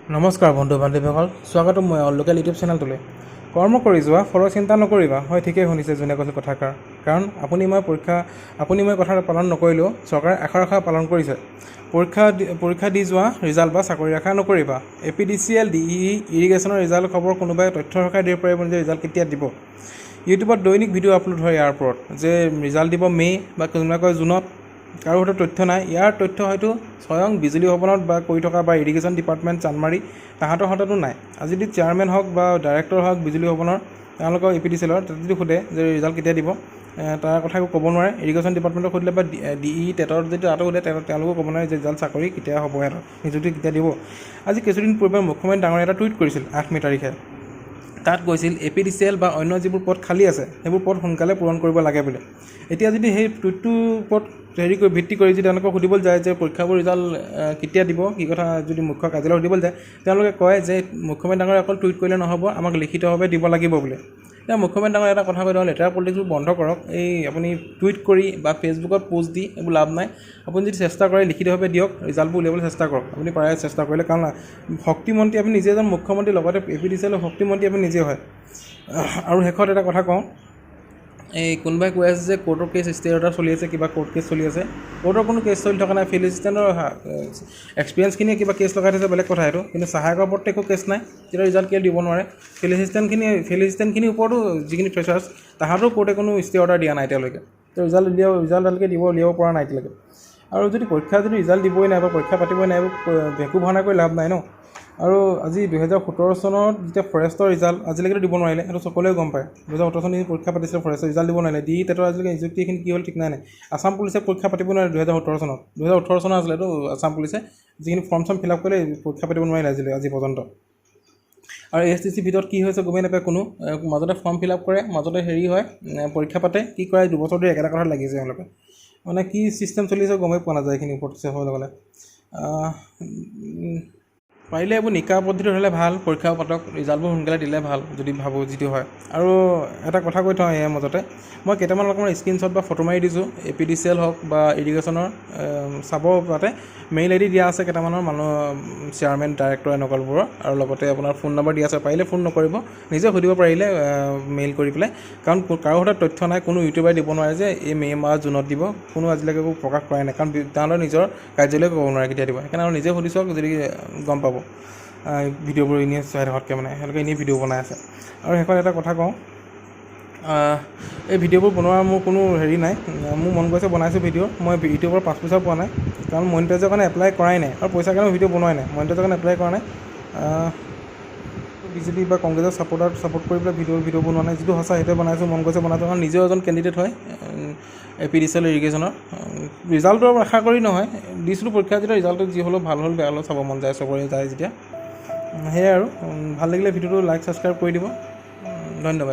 নমস্কাৰ বন্ধু বান্ধৱীসকল, স্বাগতম মই লোকেল ইউটিউব চেনেলটোলৈ। কৰ্ম কৰি যোৱা, ফলৰ চিন্তা নকৰিবা। হয়, ঠিকেই শুনিছে যোনে কৈছে কথাষাৰ। কাৰণ আপুনি মই কথা পালন নকৰিলেও চৰকাৰে আখৰ আখৰ পালন কৰিছে। পৰীক্ষা দি যোৱা, ৰিজাল্ট বা চাকৰি আশা নকৰিবা। এপিডিচিএল, ডিই, ইৰিগেশ্যনৰ ৰিজাল্ট খবৰ কোনোবাই তথ্য সহায় দিব পাৰিব যে ৰিজাল্ট কেতিয়া দিব? ইউটিউবত দৈনিক ভিডিঅ' আপলোড হয় ইয়াৰ ওপৰত যে ৰিজাল্ট দিব মে' বা কোনোবাই কয় জুনত। কাৰো হাতত তথ্য নাই। ইয়াৰ তথ্য হয়তো স্বয়ং বিজুলী ভৱনত বা কৰি থকা বা ইৰিগেশ্যন ডিপাৰ্টমেণ্ট চানমাৰি, তাহাঁতৰ হাততো নাই। আজি যদি চেয়াৰমেন হওক বা ডাইৰেক্টৰ হওক বিজুলী ভৱনৰ, তেওঁলোকৰ এপিডিচিএলৰ তাত যদি সোধে যে ৰিজাল্ট কেতিয়া দিব, তাৰ কথা একো ক'ব নোৱাৰে। ইৰিগেশ্যন ডিপাৰ্টমেণ্টক সুধিলে বা ডিই টেটৰ যদি তাতো সোধে, তেওঁলোকেও ক'ব নোৱাৰে যে ৰিজাল্ট, চাকৰি কেতিয়া হ'ব, সিহঁতৰ নিযুক্তি কেতিয়া দিব। আজি কিছুদিন পূৰ্বে মুখ্যমন্ত্ৰী ডাঙৰীয়া এটা টুইট কৰিছিল 8 মে' তাৰিখে। তাত কৈছিল এপিডিচিএল বা অন্য যিবোৰ পদ খালী আছে, সেইবোৰ পদ সোনকালে পূৰণ কৰিব লাগে বুলি। এতিয়া যদি সেই টুইটটোৰ ওপৰত হেৰি কৰি ভিত্তি কৰি যদি তেওঁলোকক সুধিবলৈ যায় যে পৰীক্ষাবোৰ ৰিজাল্ট কেতিয়া দিব, কি কথা, যদি মুখ্য কাৰ্যালয়ত সুধিবলৈ যায়, তেওঁলোকে কয় যে মুখ্যমন্ত্ৰী ডাঙৰীয়াই অকল টুইট কৰিলে নহ'ব, আমাক লিখিতভাৱে দিব লাগিব বুলি। এতিয়া মুখ্যমন্ত্ৰী ডাঙৰীয়া এটা কথা কৈ দিওঁ, লেতেৰা পলিটিক্সবোৰ বন্ধ কৰক। এই আপুনি টুইট কৰি বা ফেচবুকত প'ষ্ট দি এইবোৰ লাভ নাই। আপুনি যদি চেষ্টা কৰে, লিখিতভাৱে দিয়ক, ৰিজাল্টবোৰ উলিয়াবলৈ চেষ্টা কৰক। আপুনি পাৰে চেষ্টা কৰিলে। কাৰণ শক্তিমন্ত্ৰী আপুনি নিজে এজন মুখ্যমন্ত্ৰী, লগতে এপিডিচিএলৰ শক্তিমন্ত্ৰী আপুনি নিজে হয়। আৰু শেষত এটা কথা কওঁ, এই কোনোবাই কৈ আছে যে কোৰ্টৰ কেছ, ষ্টে অৰ্ডাৰ চলি আছে, কিবা কোৰ্ট কেছ চলি আছে। কোৰ্টৰ কোনো কেছ চলি থকা নাই। ফিল্ড এছিষ্টেণ্টৰ এক্সপিৰিয়েঞ্চখিনিয়ে কিবা কেছ লগাই থৈছে, বেলেগ কথা সেইটো। কিন্তু সহায়কৰ ওপৰততো একো কেছ নাই, তেতিয়া ৰিজাল্ট কেলৈ দিব নোৱাৰে? ফিল্ড এছিষ্টেণ্টখিনিৰ ওপৰতো যিখিনি ফ্ৰেচাৰ্ছ, তাহাঁতৰো কোৰ্টে কোনো ষ্টে অৰ্ডাৰ দিয়া নাই এতিয়ালৈকে। তো ৰিজাল্ট এতিয়ালৈকে উলিয়াব পৰা নাই এতিয়ালৈকে। আৰু যদি পৰীক্ষা যদি ৰিজাল্ট দিবই নাই বা পৰীক্ষা পাতিবই নাই, ভেকু ভাওনা কৰি লাভ নাই ন। আৰু আজি 2017 চনত যেতিয়া ফৰেষ্টৰ ৰিজাল্ট আজিলৈকেতো দিব নোৱাৰিলে, সেইটো সকলোৱে গম পায়। 2017 চনত পৰীক্ষা পাতিছিলে ফৰেষ্টৰ, ৰিজাল্ট দিব নোৱাৰিলে। ডি টেটৰ আজিলৈকে নিযুক্তিখিনি কি হ'ল ঠিক নাই নাই। আছাম পুলিচে পৰীক্ষা পাতিব নোৱাৰিলে 2017 চনত। 2018 চনৰ আছিলে এইটো। আছাম পুলিচে যিখিনি ফৰ্ম চৰ্ম ফিল আপ কৰিলে, পৰীক্ষা পাতিব নোৱাৰিলে আজিলৈ আজি পৰ্যন্ত। আৰু এএছটিচি ভিতৰত কি হৈছে গমেই নাপায় কোনো। মাজতে ফৰ্ম ফিল আপ কৰে, মাজতে হেৰি হয়, পৰীক্ষা পাতে, কি কৰে। 2 বছৰ ধৰি একেটা কথাত লাগিছে এওঁলোকে। মানে কি চিষ্টেম চলিছে গমেই পোৱা নাযায় এইখিনি ওপৰত চাবলৈ গ'লে। পাৰিলে এইবোৰ নিকা পদ্ধতিত হ'লে ভাল। পৰীক্ষাও পাতক, ৰিজাল্টবোৰ সোনকালে দিলে ভাল, যদি ভাবোঁ যিটো হয়। আৰু এটা কথা কৈ থওঁ, ইয়াৰ মাজতে মই কেইটামান অকণমান স্ক্ৰীণশ্বট বা ফটো মাৰি দিছোঁ। এপিডিচিএল হওক বা ইৰিগেশ্যনৰ চাব, তাতে মেইল আইডি দিয়া আছে কেইটামানৰ মানুহ, চেয়াৰমেন, ডাইৰেক্টৰ এনেকুৱাবোৰৰ, আৰু লগতে আপোনাৰ ফোন নম্বৰ দিয়া আছে। পাৰিলে ফোন নকৰিব, নিজে সুধিব পাৰিলে মেইল কৰি পেলাই। কাৰণ কাৰো হাতত তথ্য নাই। কোনো ইউটিউবাৰে দিব নোৱাৰে যে এই মে' মাহ জুনত দিব। কোনো আজিলৈকে একো প্ৰকাশ কৰাই নাই। কাৰণ তেওঁলোকৰ নিজৰ কাৰ্যালয়ে ক'ব নোৱাৰে কেতিয়া দিব। সেইকাৰণে আৰু নিজে সুধি চাওক যদি, গম পাব। ভিডিঅ'বোৰ এনেই চাই থকাতকৈ, মানে তেওঁলোকে এনেই ভিডিঅ' বনাই আছে। আৰু শেষত এটা কথা কওঁ, এই ভিডিঅ'বোৰ বনোৱাৰ মোৰ কোনো হেৰি নাই। মোৰ মন গৈছে, বনাইছোঁ ভিডিঅ'। মই ইউটিউবৰ 5 পইচাও পোৱা নাই, কাৰণ মনিটাইজৰ কাৰণে এপ্লাই কৰাই নাই আৰু পইচাৰ কাৰণে ভিডিঅ' বনোৱাই নাই। মনিটাইজৰ কাৰণে এপ্লাই কৰা নাই। বিজেপি বা কংগ্ৰেছৰ ছাপৰ্ট কৰি পেলাই ভিডিঅ' বনোৱা নাই। যিটো সঁচা সেইটোৱে বনাইছোঁ। মন গৈছে বনাইছোঁ, কাৰণ নিজেও এজন কেণ্ডিডেট হয় এপিডিচিএল, ইৰিগেশ্যনৰ। ৰিজাল্টৰ আশা কৰি নহয়, দিছিলোঁ পৰীক্ষা যেতিয়া ৰিজাল্টটো যি হ'লেও, ভাল হ'ল বেয়া হ'লেও চাব মন যায় চবৰে যায় যেতিয়া। সেয়াই আৰু ভাল লাগিলে ভিডিঅ'টো লাইক, ছাবস্ক্ৰাইব কৰি দিব। ধন্যবাদ।